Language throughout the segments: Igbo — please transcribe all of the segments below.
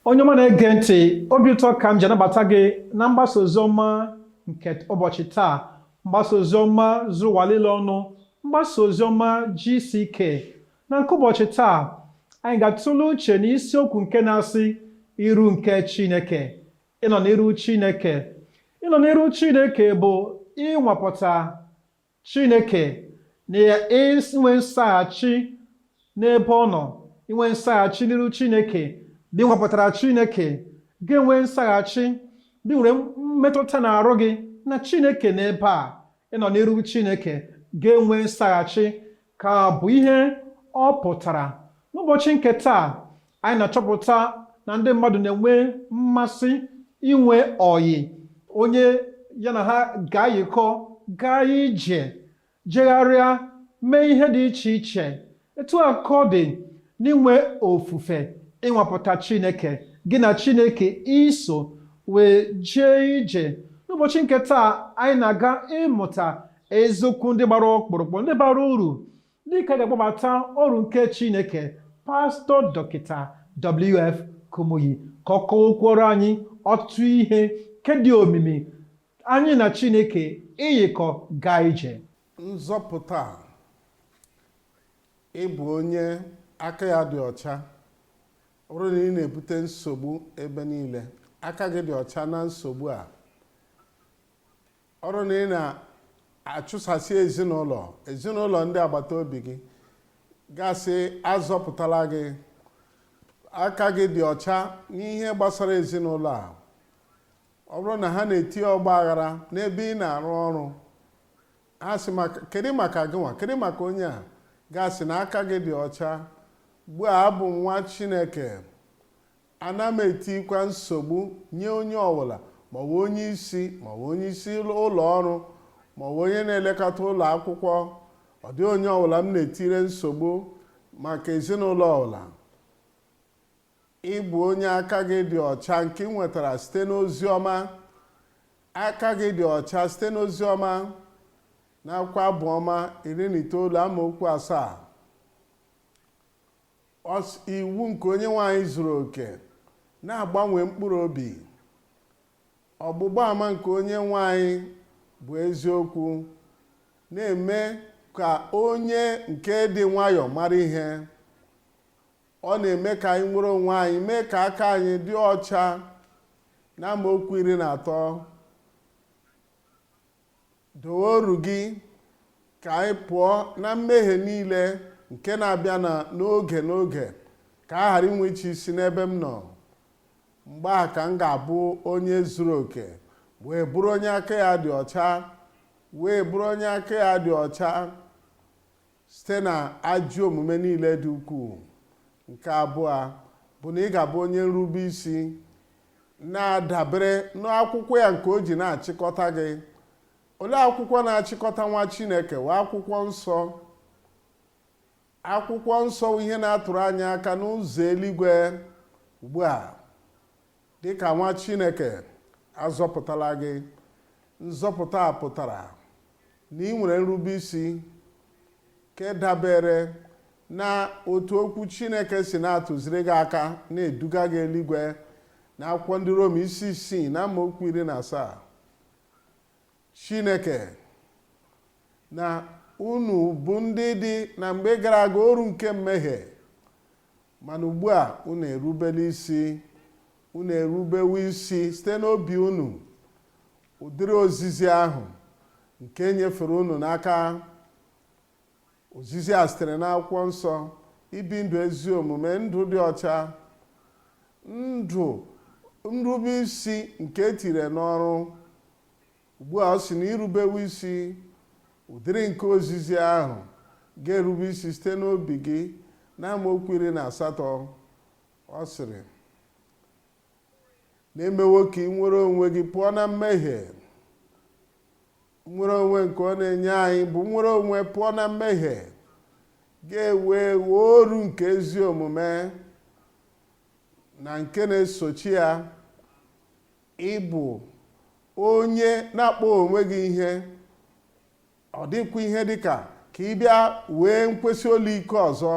Onye ọma na-ege ntị, obi ụtọ ka m ji anabata gị na mgbasa oziọma nke ụbọchị taa, mgbasa oziọma zuru ụwa niile ọnụ, mgbasa oziọma GCK. Na nke ụbọchị taa, anyị ga-atụle uche n'isiokwu nke na-asị iru nke Chineke. Ịnọ n'iru Chineke. Ịnọ n'iru Chineke bụ ịnwapụta Chineke na inwe nsaghachi n'ebe ọ nọ. Inwe nsaghachi n'iru Chineke bụ ịnwapụtara Chineke, ga-enwe nsaghachi bụ nwere mmetụta na-arụ gị na Chineke n'ebe a. Ịnọ n'iru Chineke ga-enwe nsaghachi ka bụ ihe ọ pụtara. N'ụbọchị nke taa, anyị na-achọpụta na ndị mmadụ na-enwe mmasị inwe ọyị, onye ya na ha ga-ayịkọ gaa ije, jegharịa, mee ihe dị iche iche. Etu a ka ọ dị n'inwe ofufe, ịnwapụta Chineke, gị na Chineke iso wee jee ije. N'ụbọchị nke taa, anyị na-aga ịmụta eziokwu ndị gbara ọkpụrụkpụ, ndị bara uru, dịka a ga-akpọbata ọrụ nke Chineke, Pastọ Dọkịta WF Kumuyi, ka ọ kọwakwuoro anyị ọtụtụ ihe nke dị omimi anyị na Chineke ịyịkọ gaa ije. Nzọpụta a, ịbụ onye aka ya dị ọcha. Ọ bụrụ na ị na-ebute nsogbu ebe niile, aka gị dị ọcha na nsogbu a. Ọ bụrụ na ị na-achụsasị ezinụlọ, ezinụlọ ndị agbata obi gị, gasị azọpụtala gị, aka gị dị ọcha n'ihe gbasara ezinụlọ a. Ọ bụrụ na ha na-eti ọgba aghara n'ebe ị na-arụ ọrụ, ha sị, kedu maka gị nwa, kedu maka onye a, gasị na aka gị dị ọcha. Ugbu a abụ nwa Chineke, ana m etikwa nsogbu nye onye ọbụla, maọbụ onye isi, maọbụ onye isi ụlọ ọrụ, maọbụ onye na-elekọta ụlọ akwụkwọ. Ọ dị onye ọbụla m na-etire nsogbu maka ezinụlọ ọbụla. Ịbụ onye aka gị dị ọcha nke ị nwetara site n'ozi ọma. Aka gị dị ọcha site n'ozi ọma. N'akwụkwọ Abụ Ọma 19 amaokwu 7, iwu nke onye nwaanyị zuru oke na-agbanwe mkpụrụ obi. Ọgbụgba ama nke onye nwaanyị bụ eziokwu, na-eme ka onye nke dị nwayọọ mara ihe. Ọ na-eme ka anyị nwere onwe anyị, mee ka aka anyị dị ọcha. Na amaokwu 13, dowe oru gị ka anyị pụọ na mmehie niile nke na-abịa n'oge n'oge, ka a ghara inwe iche isi n'ebe m nọ. Mgbe a ka m ga-abụ onye zuru oke, wee bụrụ onye aka ya dị ọcha, wee bụrụ onye aka ya dị ọcha site na ajọ omume niile dị ukwuu. Nke abụọ bụ na ị ga-abụ onye nrube isi, na-adabere n'akwụkwọ ya nke o ji na-achịkọta gị. Olee akwụkwọ na-achịkọta nwa Chineke? Wee akwụkwọ nsọ. Akwụkwọ nsọ ihe na-atụrụ anyị aka n'ụzọ eluigwe. Ugbu a, dịka nwa Chineke, azọpụtala gị. Nzọpụta a pụtara na ị nwere nrube isi nke dabere na otu okwu Chineke si na-atụziri gị aka, na-eduga gị eluigwe. Na akwụkwọ ndị Rom isi 6 na amaokwu 17, Chineke na unu bụ ndị dị na mgbe gara aga oru nke mmehie, mana ugbu a unu erubela isi, unu erubewo isi site n'obi unu ụdịrị ozizi ahụ nke nyefere unu n'aka. Ozizi a sitere n'akwụkwọ nsọ, ibi ndụ ezi omume, ndụ dị ọcha, ndụ nrube isi nke etiri n'ọrụ. Ugbu a ọ sị na irubewe isi ụdịrị nke ozizi ahụ ga-erube isi site n'obi gị. Na amaokwu 18, ọ sịrị na-emewo ka ị nwere onwe gị pụọ na mmehie. Nwere onwe nke ọ na-enye anyị bụ nwere onwe pụọ na mmehie, ga-ewe oru nke ezi omume. Na nke na-esochi ya, ịbụ onye na-akpọ onwe gị ihe. Ọ dịkwa ihe dịka ka ị bịa wee nkwesị olu ike ọzọ,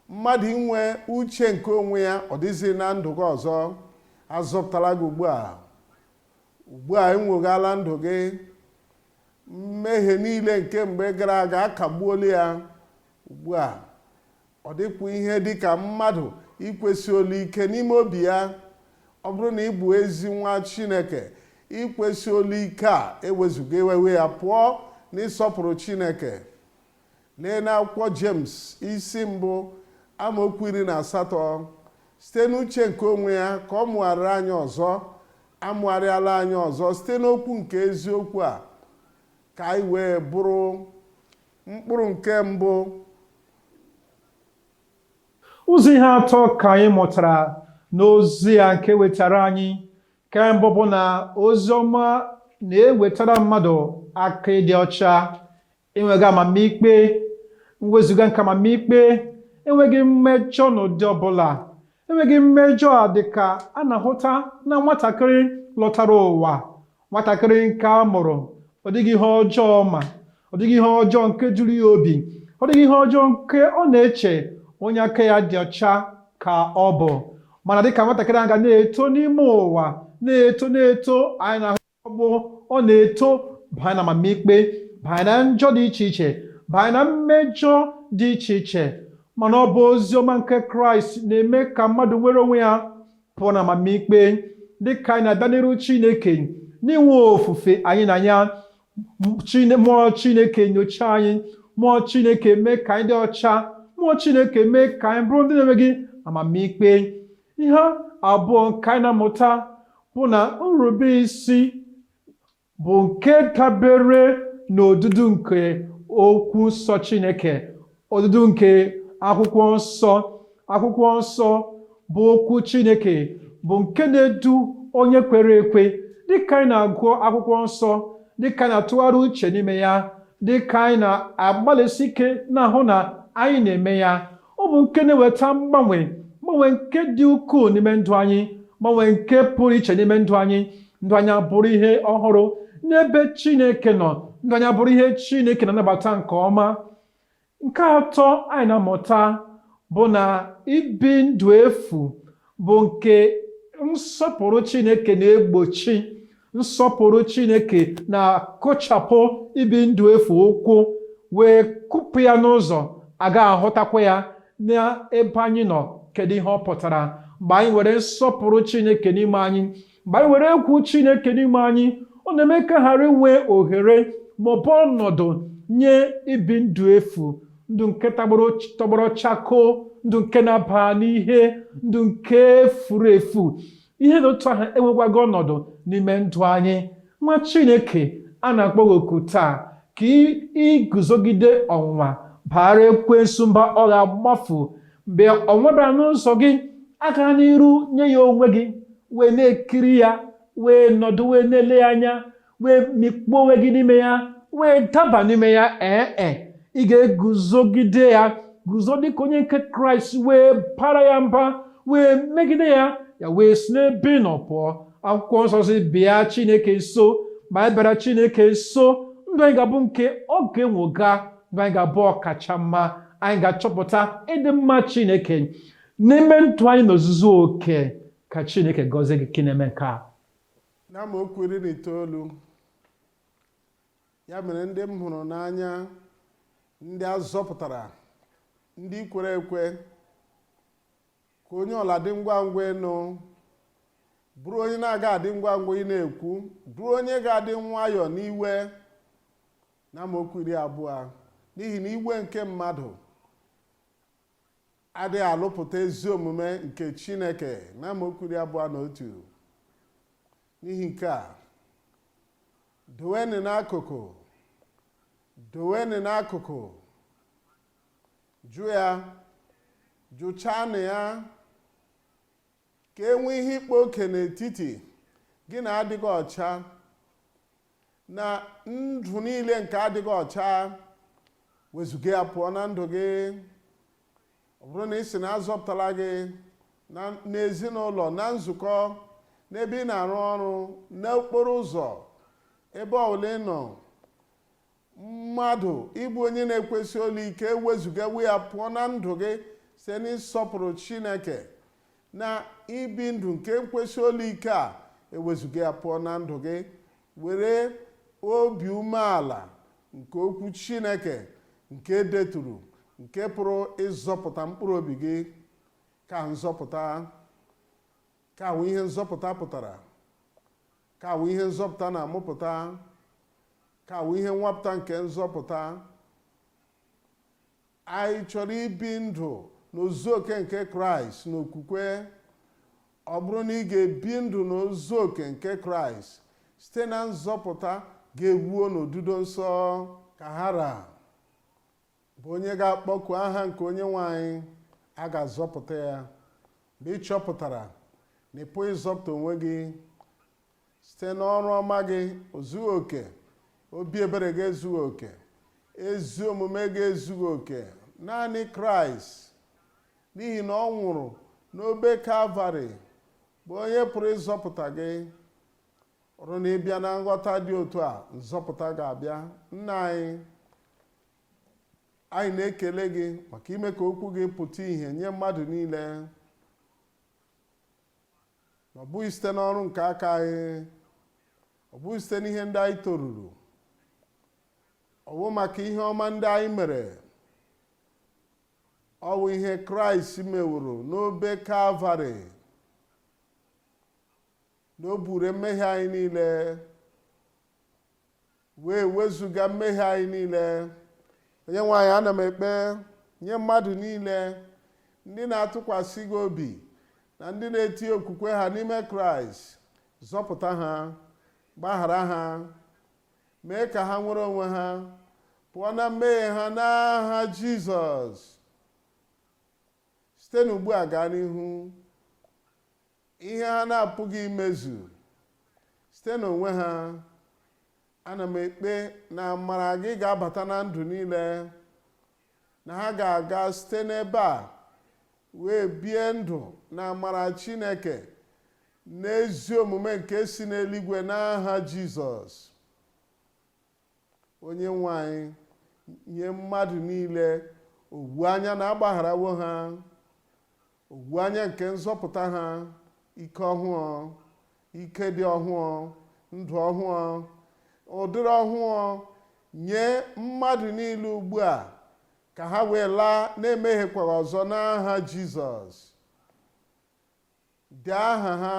Mmadụ inwe uche nke onwe ya, ọ dịghịzi na ndụ gị ọzọ. Azọpụtala gị ugbu a. Ugbu a enweghala ndụ gị. Mmehie niile nke mgbe gara aga, akagbuola ya ugbu a. Ọ dịkwa ihe dịka mmadụ ikwesị olu ike n'ime obi ya. Ọ bụrụ na ị bụ ezi nwa Chineke, ikwesị olu ike a ewezuga ewewe ya pụọ n'ịsọpụrụ Chineke. Lee n'akwụkwọ James isi 1, amaokwu 18: "Site n'uche nke onwe ya ka ọ mụgharịrị anyị ọzọ." Amụgharịala anyị ọzọ site n'okwu nke eziokwu a, ka anyị wee bụrụ mkpụrụ nke mbụ. Ụzọ ihe atọ ka anyị mụtara n'ozi a nke wetara anyị. Nke mbụ bụ na ozi ọma na-ewetara mmadụ aka ịdị ọcha, enweghị amamikpe, mwezuga nke amamikpe, enweghị mmejọ n'ụdị ọbụla. Enweghị mmejọ a dịka a na-ahụta na nwatakịrị lọtara ụwa, nwatakịrị nke a mụrụ, ọ dịghị ihe ọjọọ ma ọ dịghị ihe ọjọọ nke juru ya obi, ọ dịghị ihe ọjọọ nke ọ na-eche. Onye aka ya dị ọcha ka ọ bụ. Mana dịka nwatakịrị ahụ ga na-eto n'ime ụwa, na-eto, na-eto, anyị na-ahụ bụ ọ na-eto banye na amamikpe, banye na njọ dị iche iche, banye na mmejọ dị iche iche. Mana ọ bụ ozi ọma nke Kraịst na-eme ka mmadụ nwere onwe ya pụọ na amamikpe. Dịka anyị na-abịa n'iru Chineke n'inwe ofufe anyị na ya, mmụọ Chineke nyocha anyị, mmụọ Chineke mee ka anyị dị ọcha, mmụọ Chineke mee ka anyị bụrụ ndị na-enweghị amamikpe. Ihe abụọ nke anyị na-amụta bụ na nrube isi bụ nke dabere n'odudu nke okwu nsọ Chineke, odudu nke akwụkwọ nsọ. Akwụkwọ nsọ bụ okwu Chineke, bụ nke na-edu onye kwere ekwe. Dịka anyị na-agụ akwụkwọ nsọ, dịka anyị na-atụgharị uche n'ime ya, dịka anyị na-agbalịsi ike na-ahụ na anyị na-eme ya, ọ bụ nke na-eweta mgbanwe, mgbanwe nke dị ukwuu n'ime ndụ anyị, mgbanwe nke pụrụ iche n'ime ndụ anyị. Ndụ anyị abụrụ ihe ọhụrụ n'ebe Chineke nọ, ndụ anyị abụrụ ihe Chineke na-anabata nke ọma. Nke atọ anyị na-amụta bụ na ibi ndụ efu bụ nke nsọpụrụ Chineke na-egbochi. Nsọpụrụ Chineke na-akụchapụ ibi ndụ efu ụkwụ, wee kụpụ ya n'ụzọ, aga ahụtakwa ya n'ebe anyị nọ. Kedu ihe ọ pụtara? Mgbe anyị were nsọpụrụ Chineke n'ime anyị, mgbe anyị were egwu Chineke n'ime anyị, ọ na-eme ka ghara inwe ohere maọbụ ọnọdụ nye ibi ndụ efu, ndụ nke tọgbọrọ chakoo, ndụ nke na-aba n'ihe, ndụ nke furu efu. Ihe dị otu ahụ enwekwaghị ọnọdụ n'ime ndụ anyị. Nwa Chineke, a na-akpọ gị oku taa ka iguzogide ọnwụnwa, baara ekwensu mba, ọ ga-agbafu. Mgbe ọnwụnwa bịara n'ụzọ gị, agara n'iru nye ya onwe gị, wee na-ekiri ya, wee nọdụ, wee na-ele ya anya, wee mikpuo onwe gị n'ime ya, wee daba n'ime ya. Ee e, ị ga-eguzogide ya, guzo dịka onye nke Kraịst, wee bara ya mba, wee megide ya, ya wee si n'ebe ị nọ pụọ. Akwụkwọ nsọ si bịa Chineke nso. Ma anyị bịara Chineke nso, ndụ anyị ga-abụ nke ọ ga-enwoga, ndụ anyị ga-abụ ọkacha mma. Anyị ga-achọpụta ịdị mma Chineke n'ime ndụ anyị n'ozuzu oke. Ka Chineke gọzie gị ka ị na-eme nke a. Na amaokwu 19: "Ya mere, ndị m hụrụ n'anya, ndị a zọpụtara, ndị kwere ekwe, ka onye ọla dị ngwa ngwa ịnụ, bụrụ onye na-aga adị ngwa ngwa ị na-ekwu, bụrụ onye ga-adị nwayọọ n'iwe." Na amaokwu 20: "N'ihi na iwe nke mmadụ adịghị alụpụta ezi omume nke Chineke." Na amaokwu 21: "N'ihi nke a, dowenụ n'akụkụ, dowenụ n'akụkụ, jụ ya, jụchanụ ya, ka e nwee ihe ịkpa oke n'etiti gị na adịghị ọcha, na ndụ niile nke adịghị ọcha, wezụga ya pụọ na ndụ gị." Ọ bụrụ na ị sị na azọpụtala gị n'ezinụlọ, na nzukọ, n'ebe ị na-arụ ọrụ, n'okporo ụzọ, ebe ọbụla ị nọ, mmadụ ịbụ onye na-ekwesị olu ike, ewezụgawo ya pụọ na ndụ gị site. site n'ịsọpụrụ Chineke na ibi ndụ nke nkwesị olu ike a ewezuga ya pụọ na ndụ gị. Were obi umeala nke okwu Chineke nke deturu, nke pụrụ ịzọpụta mkpụrụ obi gị. Ka nzọpụta ka awụ ihe nzọpụta pụtara, ka awụ ihe nzọpụta na-amụpụta, ka awụ ihe nwapụta nke nzọpụta. Anyị chọrọ ibi ndụ n'ozu oke nke Kraịst n'okwukwe. Ọ bụrụ na ị ga-ebi ndụ n'ozu oke nke Kraịst site na nzọpụta ga-eruo n'odudo nsọ, ka hara bụ onye ga-akpọku aha nke onye nwe anyị, a ga-azọpụta ya. Mgbe ị chọpụtara na ị pụghị ịzọpụta onwe gị site n'ọrụ ọma gị, ozughị oke, obi ebere gị ezughị oke, ezi omume gị ezughị oke, naanị Kraịst, n'ihi na ọ nwụrụ n'obe Kalvarị, bụ onye pụrụ ịzọpụta gị. Ọrụ na ịbịa na nghọta dị otu a, nzọpụta ga-abịa. Nna anyị, anyị na-ekele gị maka ime ka okwu gị pụta ìhè nye mmadụ niile. Ọ bụghị site n'ọrụ nke aka anyị, ọ bụghị site n'ihe ndị anyị toruru, ọ bụ maka ihe ọma ndị anyị mere, ọ bụ ihe Kraịst meworo n'obe Kalvarị, na o buru mmehie anyị niile wee wezụga mmehie anyị niile. Onye nwe anyị, ana m ekpe nye mmadụ niile ndị na-atụkwasị gị obi na ndị na-eti okwukwe ha n'ime Kraịst, zọpụta ha, gbaghara ha, mee ka ha nwere onwe ha pụọ na mmehie ha n'aha Jizọs. Site n'ugbu a gaa n'ihu, ihe ha na-apụghị imezu site n'onwe ha, ana m ekpe na amara gị ga-abata na ndụ niile, na ha ga-aga site n'ebe a wee bie ndụ na amara Chineke n'ezi omume nke si n'eluigwe n'aha Jizọs. Onye nwe anyị, nye mmadụ niile ogwu anya na-agbagharawo ha, ogwu anya nke nzọpụta ha, ike ọhụụ, ike dị ọhụụ, ndụ ọhụụ, ụdịrị ọhụụ nye mmadụ niile ugbu a, ka ha wee laa na-emehiekwaghị ọzọ n'aha Jizọs. Dee aha ha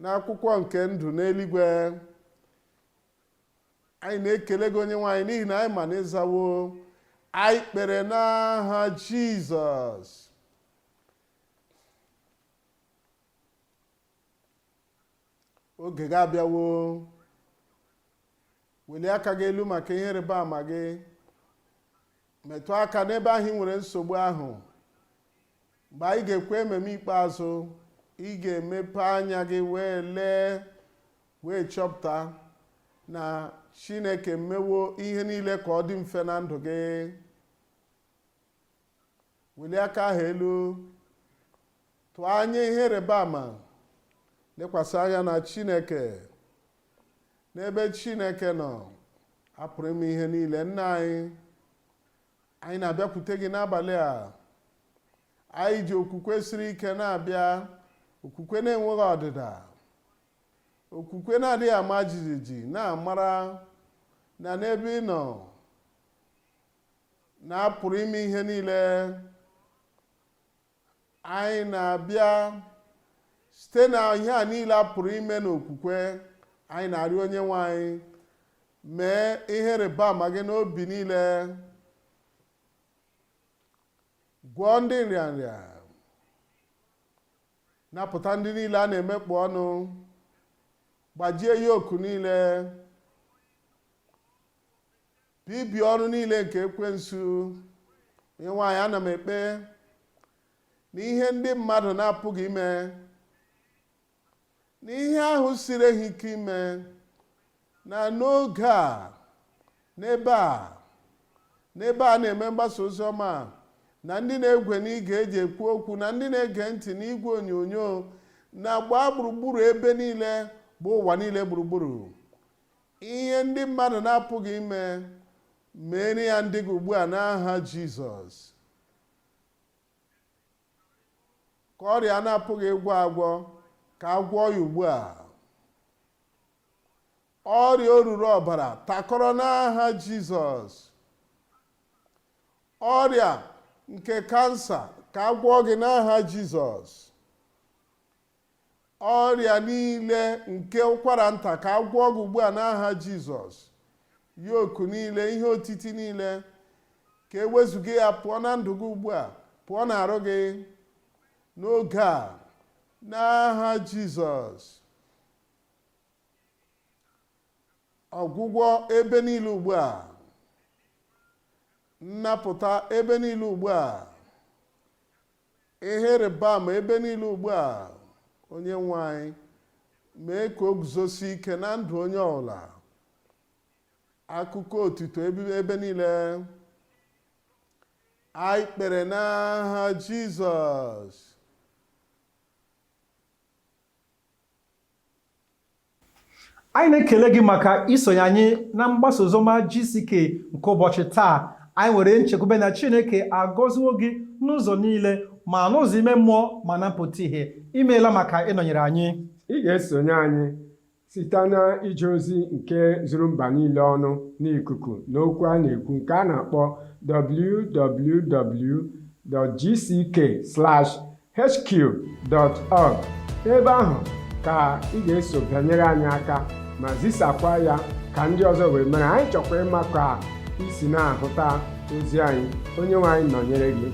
n'akwụkwọ nke ndụ n'eluigwe. Anyị na-ekele gị, onye nwe anyị, n'ihi na anyị ma na ịzawo anyị kpere n'aha Jizọs. Oge gị abịawo. Welie aka gị elu maka ihe ịrịba ama gị. Metụ aka n'ebe ahụ ị nwere nsogbu ahụ. Mgbe anyị ga-ekwe ememe ikpeazụ, ị ga-emepe anya gị wee lee, wee chọpụta na Chineke mewo ihe niile ka ọ dị mfe na ndụ gị. Welie aka ahụ elu, tụọ anya ihe ịrịba ama, lekwasị anya na Chineke. N'ebe Chineke nọ, a pụrụ ime ihe niile. Nna anyị, anyị na-abịakwute gị n'abalị a. Anyị ji okwukwe siri ike na-abịa, okwukwe na-enweghị ọdịda, okwukwe na-adịghị ama jijiji, na-amara na n'ebe ị nọ na-apụrụ ime ihe niile. Anyị na-abịa site na ihe a niile a pụrụ ime n'okwukwe. Anyị na-arịọ onye nwe anyị, mee ihe ịrịba ama gị n'obi niile, gwọọ ndị nrịanrịa, napụta ndị niile a na-emekpọ ọnụ, gbajie yoku niile, bibie ọrụ niile nke ekwensu. Onye nwe anyị, ana m ekpe na ihe ndị mmadụ na-apụghị ime, na ihe ahụ siri ha ike ime, na n'oge a, n'ebe a, n'ebe a na-eme mgbasa ozi ọma, na ndị na-egwe n'ige eji ekwu okwu, na ndị na-ege ntị n'igwe onyonyo, na-agba gburugburu ebe niile, bụ ụwa niile gburugburu, ihe ndị mmadụ na-apụghị ime, meere ya ndị gị ugbu a n'aha Jizọs. Ka ọrịa na-apụghị ịgwọ agwọ, ka a gwọọ ya ugbu a. Ọrịa oruru ọbara takọrọ n'aha Jizọs. Ọrịa nke kansa, ka a gwọọ gị n'aha Jizọs. Ọrịa niile nke ụkwara nta, ka a gwọọ gị ugbu a n'aha Jizọs. Yoku niile, ihe otiti niile, ka e wezụga ya pụọ na ndụ gị ugbu a, pụọ n'arụ gị n'oge a n'aha Jizọs. Ọgwụgwọ ebe niile ugbu a, nnapụta ebe niile ugbu a, ihe ịrịba ama ebe niile ugbu a. Onye nwe anyị, mee ka o guzosie ike na ndụ onye ọbụla. Akụkọ otuto ebe niile. Anyị kpere n'aha Jizọs. Anyị na-ekele gị maka isonye anyị na mgbasa oziọma GCK nke ụbọchị taa. Anyị nwere nchekwube na Chineke agọziwo gị n'ụzọ niile, ma n'ụzọ ime mmụọ ma na mpụta ihe. Imeela maka ịnọnyere anyị. Ị ga-esonye anyị site na ije ozi nke zuru mba niile ọnụ n'ikuku n'okwu a na-ekwu nke a na-akpọ www.gck/hq.org. Ebe ahụ ka ị ga-eso bịanyere anyị aka ma zisakwa ya ka ndị ọzọ wee mara. Anyị chọkwa ịma ka i si na-ahụta ozi anyị. Onye nwe anyị nọnyere gị.